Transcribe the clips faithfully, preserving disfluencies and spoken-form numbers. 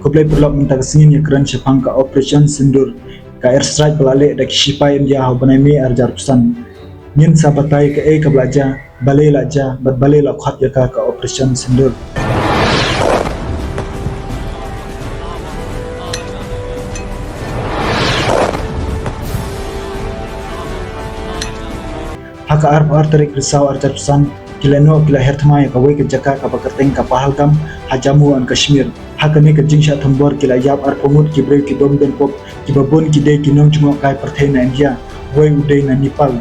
Khublei paralok, mynta ka sngi ngin ïakren shaphang ka Operation Sindoor, ka airstrike ba la leh da ki shipai India ha u bnai May arhajar arphew san. Ngin sa batai kaei kaba la jia, balei la jia bad balei la khot ïa ka ka Operation Sindoor. Ha ka arphew ar tarik Risaw arhajar arphew san, ki lehnoh ki la her thma ïa kawei ka jaka kaba kyrteng ka Pahalgam ha Jammu and Kashmir. Ha kane ka jingshah thombor ki la ïap arphew ngut ki briew ki bym don pop, kiba bun ki dei ki nongjngohkai pyrthei na India, wei u dei na Nepal.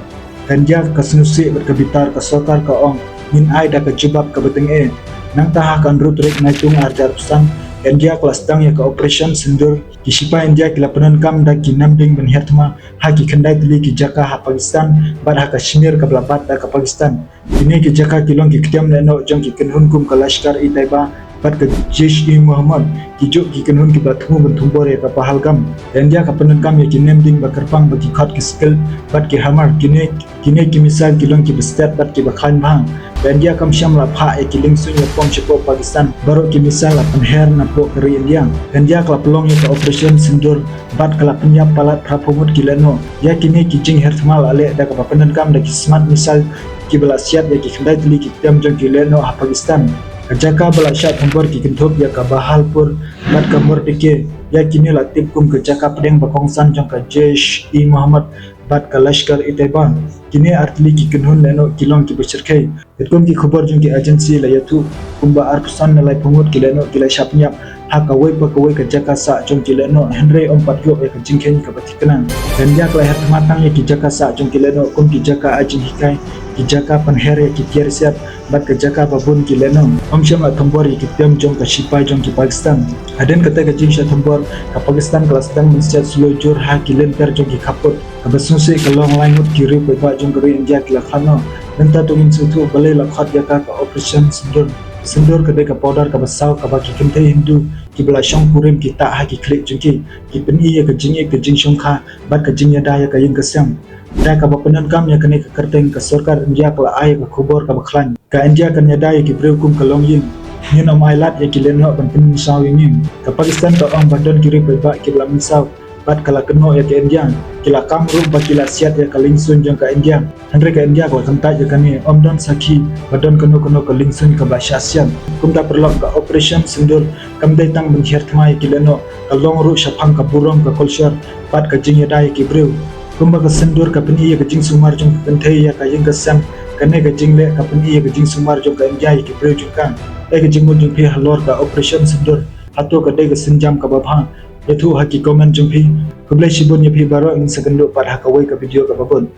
Ka India ka sngewsih bad ka bitar, ka sorkar ka ong, ngin ai da ka jubab kaba tyngeh. Nangta ha ka hynriew tarik Naitung arhajar arphew san, ka India ka la sdang ïa ka Operation Sindoor. Ki shipai India ki la pyndonkam da ki namding ban her thma ha ki khyndai tylli ki jaka ha Pakistan bad ha Kashmir kaba la bat da ka Pakistan. Kine ki jaka ki long ki ktien lehnoh jong ki kynhun kum ka Lashkar-e-Taiba bad ka Jaish-e-Mohammed, ki juh ki kynhun kiba la thmu ban thombor ïa ka Pahalgam. Ka India ka pyndonkam ïa ki namding ba kyrpang ba ki khot ki Scyld bad ki HIMARS. Kine, kine ki missile ki long kiba stet bad kiba khlaiñ bha. Ka India kam shym la phah ïa ki liengsuiñ ïapom shapoh Pakistan. Baroh ki missile la pynher napoh ka ri India. Ka India ka la pynlong ïa ka Operation Sindoor bad ka la pynïap palat phra phew ngut ki lehnoh. Ïa kine ki jingher thma la leh da kaba pyndonkam da ki smart missile kiba la siat ïa ki khyndai tylli ki ktien jong ki lehnoh ha Pakistan. Ka jaka ba la shah thombor ki kynthup ïa ka Bahawalpur bad ka Mordeh. Ïa kine la tip kum ka jaka pdeng ba kongsan jong ka Jaish-e-Mohammed bad ka Lashkar-e-Taiba. Kine ar tylli ki kynhun lehnoh ki long kiba shyrkhei. Katkum ki khubor jong ki agency la ïathuh, kumba arphew san ne laiphew ngut ki lehnoh ki la shah pynïap ha kawei pa kawei ka jaka sah jong ki lehnoh, hynrei ym pat ïoh ïa ka jingkheiñ kaba thikna. Ka India ka la her thma tang ïa ki jaka sah jong ki lehnoh kum ki jaka ai jinghikai, ki jaka pynher ïa ki tiar siat bad ka jaka ba bun ki lehnoh. Ym shym la thombor ïa ki ktien jong ka shipai jong ki Pakistan. Hadien katei ka jingshah thombor, ka Pakistan ka la sdang ban siat slow jur ha ki lynter jong ki khappud. Kaba sngewsih ka long lai ngut ki riew paidbah jong ka ri India ki la khlad noh. Mynta to ngin sngewthuh balei la khot ïa ka ka Operation Sindoor. Sindoor ka dei ka powder kaba saw kaba ki kynthei Hindu kiba la shongkurim ki tah ha ki khlieh jong ki. Ki pyni ïa ka jingïeit, ka jingshongkha bad ka jingïada ïa ka ïing ka sem. Da kaba pyndonkam ïa kane ka kyrteng, ka sorkar India ka la ai ïa ka khubor kaba khlaiñ. Ka India kan ïada ïa ki briew kum ka longïing. Ngin ym ailad ïa ki lehnoh ban pynmynsaw ïa ngi. Ka Pakistan ka ong ba don ki riew paidbah kiba la mynsaw bad ka la kynnoh ïa ka India. Ki la kam ruh ba ki la siat ïa ka liengsuiñ jong ka India. Hynrei ka India ka la kyntait ïa kane, ym don sakhi ba don kano kano ka liengsuiñ kaba shah siat. Kumta paralok, ka Operation Sindoor kam dei tang ban her thma ïa ki lehnoh, ka long ruh shaphang ka burom, ka culture bad ka jingïada ïa ki briew. Kumba ka sindoor ka pyni ïa ka jingsumar jong ka kynthei ïa ka ïing ka sem, kane ka jingleh ka pyni ïa ka jingsumar jong ka India ïa ki briew jong ka. Ai ka jingmut jong phi halor ka Operation Sindoor, hato ka dei ka sienjam kaba bha? Ïathuh ha ki comment jong phi. Khublei shibun ïa phi baroh, ngin sa kynduh pat ha kawei ka video kaba bud.